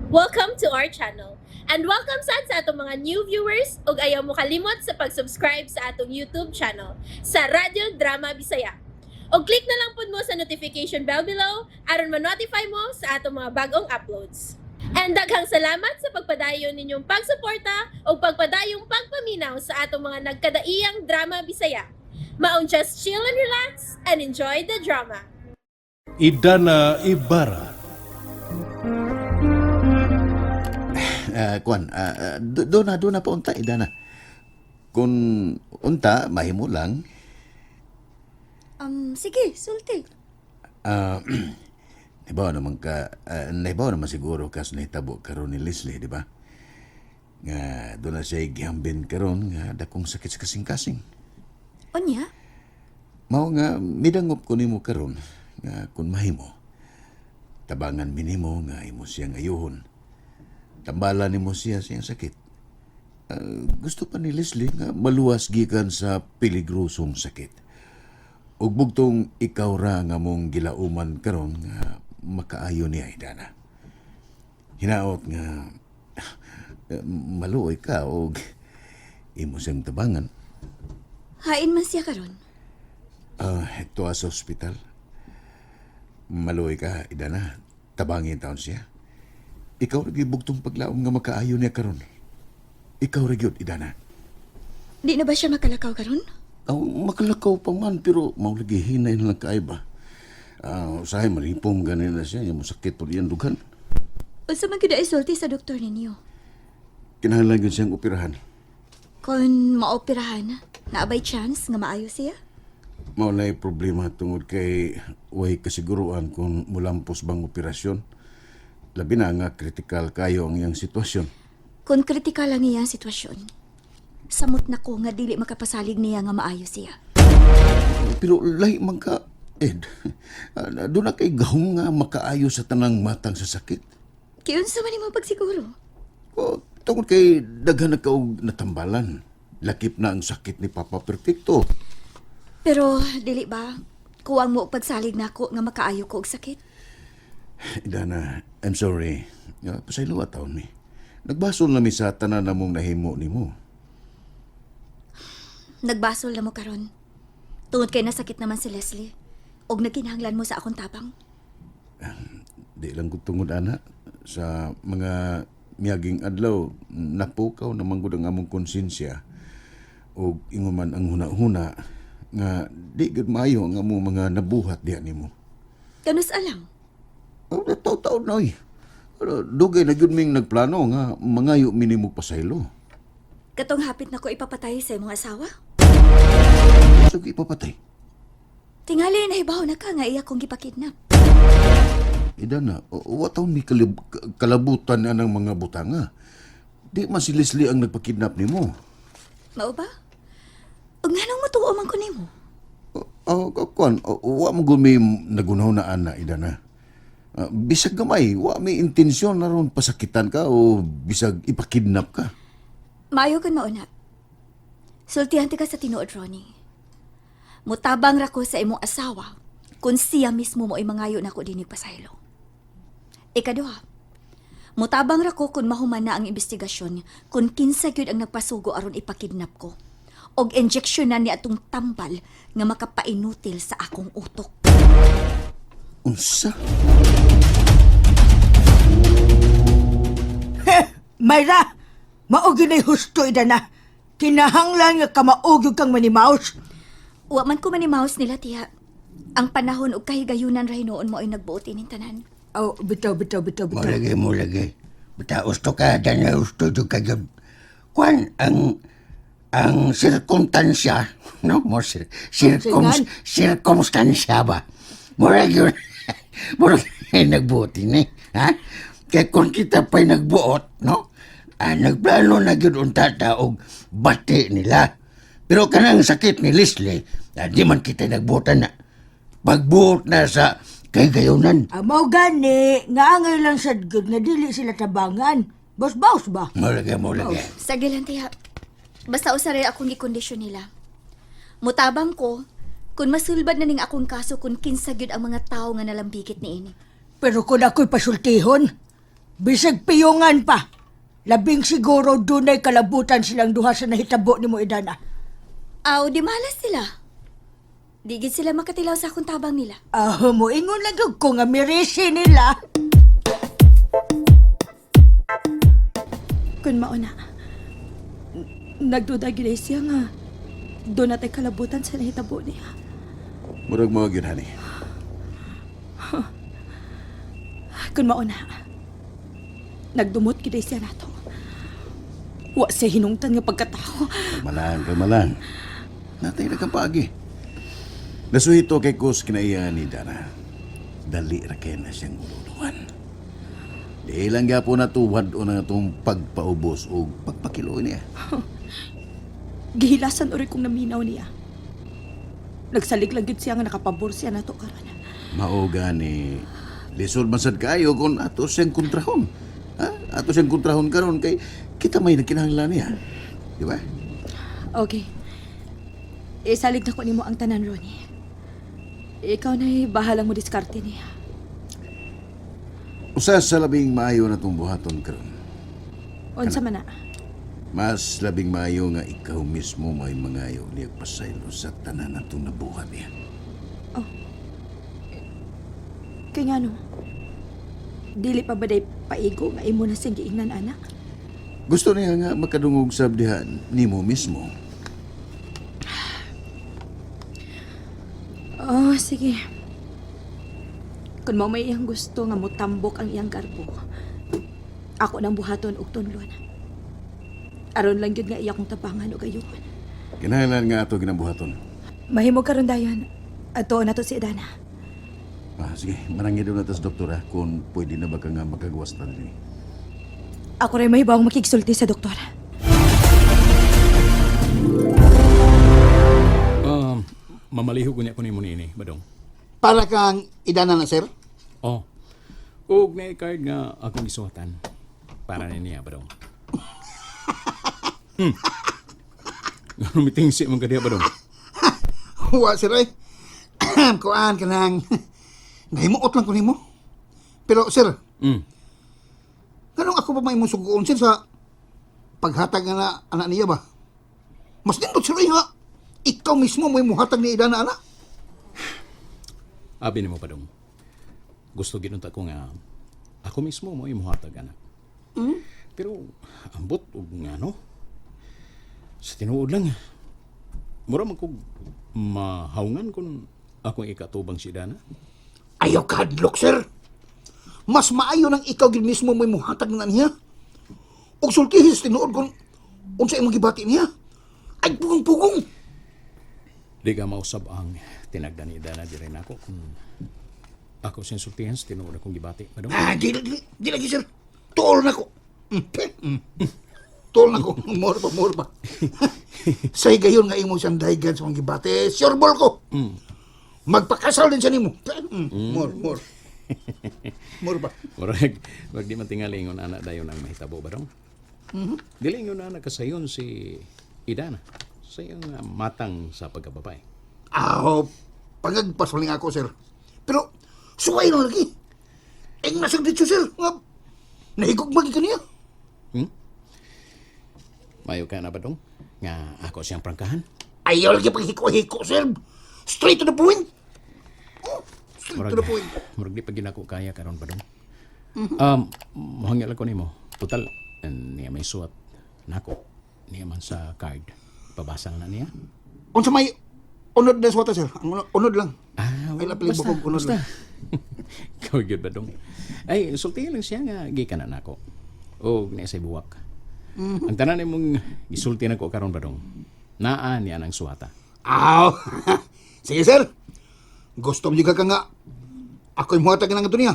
Welcome to our channel. And welcome sad sa atong mga new viewers ug ayaw mo kalimot sa pag-subscribe sa atong YouTube channel sa Radyo Drama Bisaya. Og click na lang pud mo sa notification bell below aron ma-notify mo sa atong mga bagong uploads. And daghang salamat sa pagpadayon ninyong pagsuporta ug pagpadayong pagpaminaw sa atong mga nagkadaiyang drama Bisaya. Maong just chill and relax and enjoy the drama. Idana Ibarra. Kuan, do na pa unta, Idana. Kung unta, mahimo lang. Sige, sulti. Nahibaw naman ka, nahibaw naman siguro ka sa nahitabo karon ni Leslie, di ba? Nga doon na siya gihambin karon nga dakong sakit sa kasing-kasing. Unya? Mao nga midangop ko nimo karon nga kun mahimo tabangan minimo nga imo siyang ayuhon. Tambala nimo siya siyang sakit. Gusto pa ni Leslie nga maluwas gikan sa peligrosong sakit. Ug bugtong ikaw ra nga mong gilauman karon nga makaayo niya, Idana. Hinaot nga maluoy ka og imo siyang tabangan. Hain man siya karon. Ito sa ospital. Maluoy ka, Idana. Tabangin taon siya. Ikaw ra gyud bugtong paglaom nga makaayo niya karon. Ikaw ra gyud, Idana. Di na ba siya makalakaw karon? Aw, makalakaw pa man, pero maulagi hinay na lang kaay ba. Usahay, malipong ganin na siya. Yung sakit po diyan dugan. Unsa man gyud ay sulti sa doktor ninyo? Kinahanglan gyud siyang operahan. Kung maoperahan, naa bay chance nga maayo siya? Mao na problema tungod kay way kasiguruan kung mulampos bang operasyon. Labi na nga kritikal kayo ang iyang sitwasyon. Kung kritikal ang iyang sitwasyon, samot na ko nga dili makapasalig niya nga maayo siya. Pero lahi man ka, Ed. Doon na kay gahong nga makaayo sa tanang matang sa sakit. Kiunsa man nimo pagsiguro? O, tungod kay daghan na kaog natambalan. Lakip na ang sakit ni Papa Perfecto. Pero dili ba kuwang mo og pagsalig nako nga makaayo ko og sakit? Dana, I'm sorry. Pasaylo taon mi. Nagbasol na mi sa tanan na mong nahimo nimo. Nagbasol na mo karon. Tungod kay nasakit naman si Leslie. Og nagkinahanglan mo sa akong tabang. Di lang ko tungod ana sa mga miyaging adlaw napukaw naman gud ang among konsensya og ingon man ang huna-huna nga di gud maayo ang among mga nabuhat diha nimo. Kanus alang. Oh, taw-taw na oy. Pero dugay na gyud ming nagplano nga mangayo mi nimo pasaylo. Katong hapit na ko ipapatay sa imong asawa. So ipapatay. Tingali nahibaw na ka nga iya kong gipakidnap. Ida na, wa taon mi kalabutan na ng mga butanga. Di man si Leslie ang nagpakidnap nimo. Mao ba? Ug nganong motuo man ko nimo? Oh, kuan, wa mo gud mi nagunaw na ana, ida na. Bisag gamay, wa may intensyon na ron pasakitan ka o bisag ipakidnap ka. Maayo kan mauna. Sultihan ti ka sa tinuod, Ronnie. Mutabang ra ko sa imong asawa kung siya mismo mo'y mangayo nako dinig pasaylo. Ikaduha, mutabang ra ko kung mahuman na ang investigasyon kung kinsa gyud ang nagpasugo aron ipakidnap ko og injeksyonan ni atong tambal nga makapainutil sa akong utok. Unsa? Mayra, mao gyud nay husto ida na. Kinahanglan nga kamao gyud kang manimaos. Wa man ko manimaos nila, tiya. Ang panahon ug kahigayunan ra hinuon mo ay nagbuot ining tanan. Oh, bitaw bitaw bitaw Mo bitaw. lagi, mo lagi. Basta usto ka, dahil usto jud ka jud. Kwan, ang sirkumtansya, no? Mo sir, sirkum, Singan. sirkumstansya ba? Mura yun, mura yun nagbuot ini, ha? Kaya kung kita pa'y nagbuot, no? Nagplano na gyud unta ta og bati nila. Pero kanang sakit ni Leslie, di man kita nagbuotan na. Pagbuot na sa kay gayunan. Mao gani nga angay lang sad gyud nga dili sila tabangan. Baus-baus ba? Mo lagi, mo lagi. Sige lang, tiya. Basta usaray akong gikondisyon nila. Mutabang ko, kung masulbad na ning akong kaso kung kinsa gyud ang mga tao nga nalambigit ni ini. Pero kung ako'y pasultihon, Bisag piyungan pa. Labing siguro dunay kalabutan silang duha sa nahitabo nimo, Idana. Aw, di malas sila. Di gid sila makatilaw sa akong tabang nila. Ah, moingon lang gyud ko nga mirisi nila. Kun mauna, nagduda gid siya nga doon natay kalabutan sa nahitabo niya. Murag mo gyud, honey. Kun mauna, nagdumot gid siya nato. Wa siya hinungtan nga pagkatao. Kalma lang, kalma lang. Natay na kang paagi. Nasuhito kay Kus kinaiya ni Dana. Dali ra kay na siyang ululuan. Di lang gyapo na tuwad o na itong pagpaubos o pagpakilo niya. Gihilasan ori kong naminaw niya. Nagsalig lang gid siya nga nakapabor siya nato karon. Mao gani, lisod man sad kaayo kung ato siyang kontrahon. Ha? Ato siyang kontrahon karon kay kita may nagkinahanglan niya. Di ba? Okay. Isalig na ko nimo ang tanan, Ronnie. Ikaw na bahalang mo diskarte niya. Usa sa labing maayo na itong buhaton karon. Unsa man na? Mas labing maayo nga ikaw mismo may mangayo niya pasaylo sa tanan na itong nabuhat niya. Kay nga no? Dili pa ba day paigo nga imo na siyang giingnan, anak? Gusto niya nga makadungog sab diha nimo mismo. Oh, sige. Kung mao may iyang gusto nga motambok ang iyang garbo, ako nang buhaton og tunlon. Aron lang gyud nga iya kong tabangan og ayuhan. Kinahanglan nga ato ginabuhaton. Mahimo karon dayon. Ato na to si Dana. Ah, sige, marangin na tas doktora kung pwede na ba ka nga makagawas na din. Ako rin may bawang makigsulti sa doktor. Mamalihog ko niya ko nimo niini, Badong. Para kang idana na, sir? Oh. Ug na card nga akong gisuwatan. Para ni niya, Badong. Ngano mitingsi man ka diha, Badong? Wa, sir, ay. Kuan ka nang... Nahimuot lang ko nimo. Pero, sir, nganong ako pa may imong suguon, sir, sa paghatag nga na anak niya ba? Mas nindot, sir, ay, nga. Ikaw mismo may muhatag ni idana, anak. Abi nimo, Badong. Gusto ginunta ko nga ako mismo mo imuhatag anak. Pero ambot og ngano? Sa tinuod lang, mura man kog mahawngan kung akong ikatubang si Dana. Ayaw kadlok, sir. Mas maayo nang ikaw gid mismo may muhatag na niya. Og sultihis tinuod kung unsa imong gibati niya. Ay, pugong-pugong. Di ka mausab ang tinagda ni Dana diri nako kung ako sinsultihan sa tinuod akong gibati. Badong. Ah, di, di, di lagi, sir. Tuol na ko. Tuol na ko. More pa, more pa. Sa higayon nga imong siyang dahigan sa mga gibate, sure ball ko. Magpakasal din siya nimo. More, more. More pa. Murag, wag di man tingali ingon anak dayon ang mahitabo ba dong? Dili ingon anak kasayon si Idana sa iyong matang sa pagkababae. Aw, pangagpasuling ako, sir. Pero, suway na lagi. Ing nasag dito, sir. Nga, nahigog magi ka niya. Mayo ka na ba dong? Nga ako siyang prangkahan. Ayaw lagi paghiko-hiko, sir. Straight to the point. Oh, straight to the point. Murag di pa ginako kaya karon ba dong? Mohangil ako nimo. Total, niya may suwat nako. Niya man sa card. Pabasa na niya. Unsa may unod na suwata, sir? Ang unod lang. Ah, Ay, lapli bukog, unod basta. lang. Ikaw gyud ba dong? Ay, sultihan lang siya nga gikan na nako. Og niya sa buwak. Ang tanan imong gisulti nako karon ba dong? Naa niya ang suwata. Aw. Sige, sir. Gusto mo ka nga. Ako'y muhatag na ngadto niya.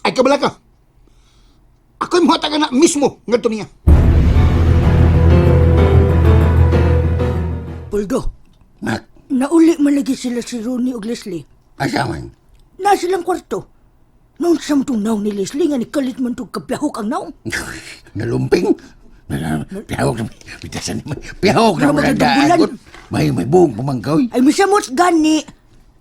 Ay, kabala ka. Ako'y muhatag na mismo ngadto niya. Poldo, Nak, nauli man lagi sila si Ronnie ug Leslie. asa man? Na silang kwarto. Noon sa tong naong ni Leslie nga nikalit man tong kabiyahok ang naong. Nalumping. Piyahok na. Bitasan naman. Piyahok na Pero wala magandang bulan. daagot. May buong pumangkaw. Ay misamot gani.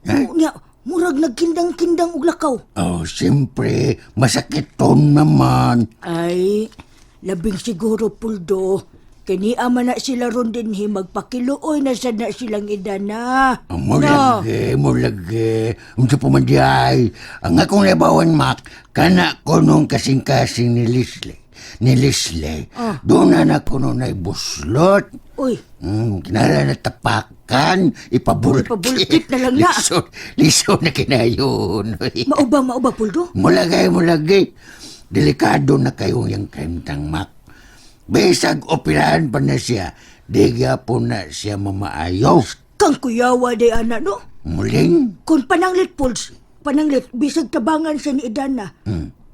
Nya, Murag nagkindang-kindang og lakaw. Oh, siyempre, masakit ton naman. Ay, labing siguro puldo. Kini ama na sila ron dinhi magpakiluoy na sad na silang idana. Oh, Mulagi, mulagi. Unsa pa man di ay. Ang akong nabawan, Mac, kana ko nung kasing-kasing ni Leslie. Ni Leslie, doon na na ko nung naibuslot. Uy, Kinala na tapakan, ipabulkit. Ipabulkit na lang na. Lisod, lisod na kinayon. mauba mauba puldo. Mulagay, mulagay. Delikado na kayo yung kentang Mac. Bisag operahan pa na siya, di po na siya mamaayo. Kang kuyawa day ana no. Muling, Kung pananglit puls, pananglit bisag tabangan siya ni idana.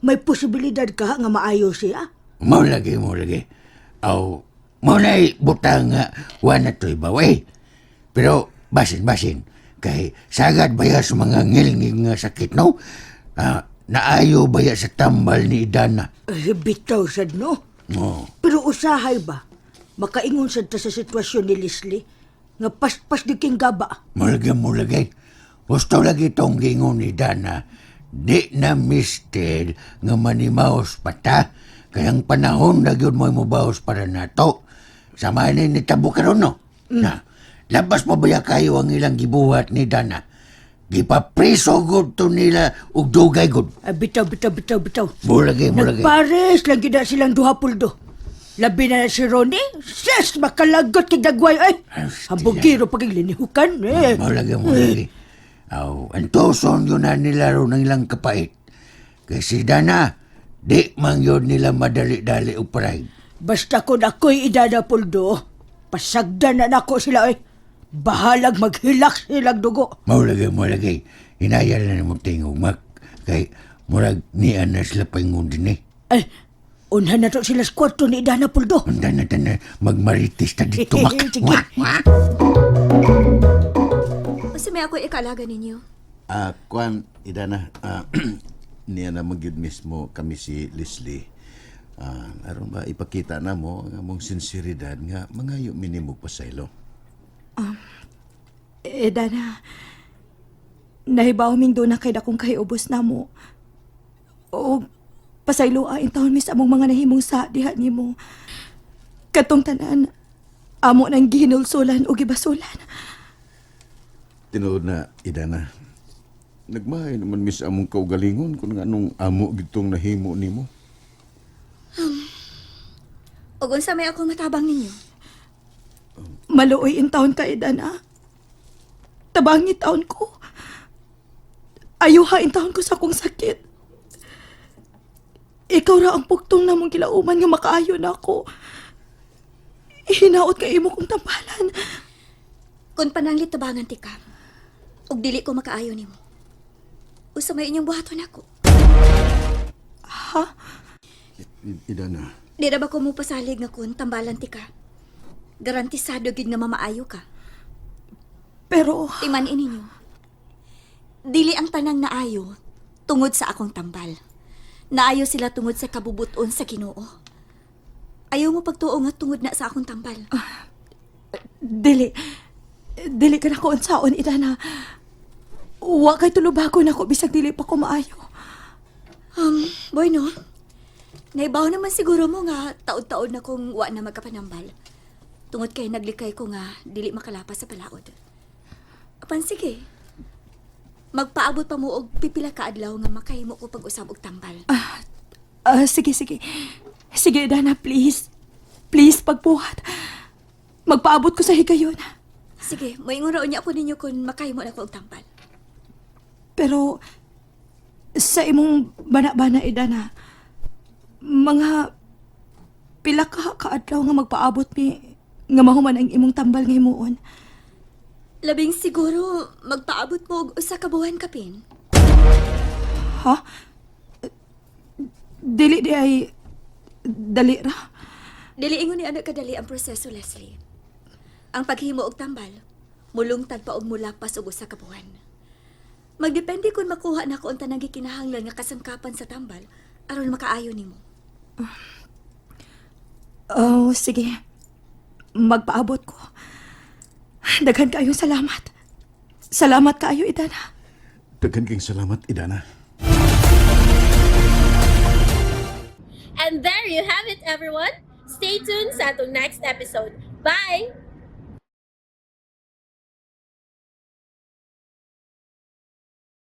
May posibilidad ka nga maayo siya. Mulagi, mulagi. Aw, muna'y butang nga, wa na to'y baway. Pero, basin, basin. Kay sagad baya sa mga ngilngig nga sakit, no? Ah, naayo baya sa tambal ni Idana. Ay, bitaw sad no. Oh, Pero usahay ba? Makaingon sad ta sa sitwasyon ni Leslie nga paspas di king gaba. mulagi, mulagi. Gusto lagi tong gingon ni Dana. Di na mister nga manimaos pata. Kayang panahon na gyud mo'y mubaos para nato. Sama ni ni tabo karon no. Na, labas pa baya kayo ang ilang gibuhat ni Dana. Gipapriso gud to nila og dugay gud. Ay, bitaw, bitaw, bitaw, bitaw. Mulagi, mulagi. Nagpares lang gid na silang duha puldo. Labi na si Ronnie. Sis, makalagot kay dagway ay. Ay, Hambugiro pag linihukan eh. Mulagi, mulagi. Aw, ang tuson yun na nila ron ang ilang kapait. Kay si Dana, di man yun nila madali-dali og paray. Basta kun ako'y idada puldo, pasagdan na nako sila ay. Bahalag maghilak silang dugo. Maulagay, maulagay. Hinaya na mo tingog, Mak. Kay, murag niya na sila paingon din eh. Ay, unhan na to sila sa kwarto ni Idana Puldo. Undan na tanan, magmaritis ta dito, Mak. Sige. Wah, wah. Unsa may ako ikaalaga ninyo? Ah, kuan Idana, niya na magyud mismo kami si Leslie. Aron ba ipakita na mo ang among sinseridad nga mangayo minimo pasaylo. Eh, Dana, nahibaw ming doon na kay dakong kahiubos na mo. O, pasayloa in taon mis among mga nahimong sa diha nimo. Katong tanan, amo nang gihinulsulan o gibasulan. Tinuod na Idana. Nagmahay naman mis among kaugalingon kung anong amo gitong nahimo nimo. O unsa may ako matabang ninyo? Maluoy in taon ka, Edana. Tabangi taon ko. Ayuha in taon ko sa akong sakit. Ikaw ra ang puktong namong gilauman nga makaayo na ako. Hinaot kay imo kong tambalan. Kung pananglit tabangan ti ka, ug dili ko makaayo nimo. Usa may inyong buhaton ako. Idana, Di ra ba ko mo pasalig nga kun tambalan ti ka? Garantisado gid nga mamaayo ka. Pero Timan ninyo. Dili ang tanang naayo tungod sa akong tambal. Naayo sila tungod sa kabubuton sa Ginoo. Ayaw mo pagtuo nga tungod na sa akong tambal. dili dili ka na ko unsaon Idana. Wa kay tulubago na ko bisag dili pa ko maayo. Boy, no? Naibaw naman siguro mo nga taod-taod na kung wa na magkapanambal. Tungod kay naglikay ko nga dili makalapas sa palaod. Apan sige. Magpaabot pa mo og pipila ka adlaw nga makahimo ko pag-usab og tambal. Ah, sige, sige. Sige, Dana, please. Please, pagbuhat. Magpaabot ko sa higayon. Sige, moingon ra unya ko ninyo kung makahimo na ko og tambal. Pero, sa imong bana-bana, Idana, mga pila ka kaadlaw nga magpaabot mi nga mahuman ang imong tambal nga himuon. Labing siguro magpaabot mo og usa ka buwan kapin. Ha? Dili di ay dali ra. Dili ingon ni anak kadali ang proseso, Leslie. Ang paghimo og tambal, mulungtad pa og mulapas og usa ka buwan. Magdepende kung makuha na ko ang tanang gikinahanglan nga kasangkapan sa tambal aron makaayo nimo. Oh, sige. Magpaabot ko. Daghan kayo salamat. Salamat kaayo, Idana. Daghan kang salamat, Idana. And there you have it, everyone. Stay tuned sa atong next episode. Bye!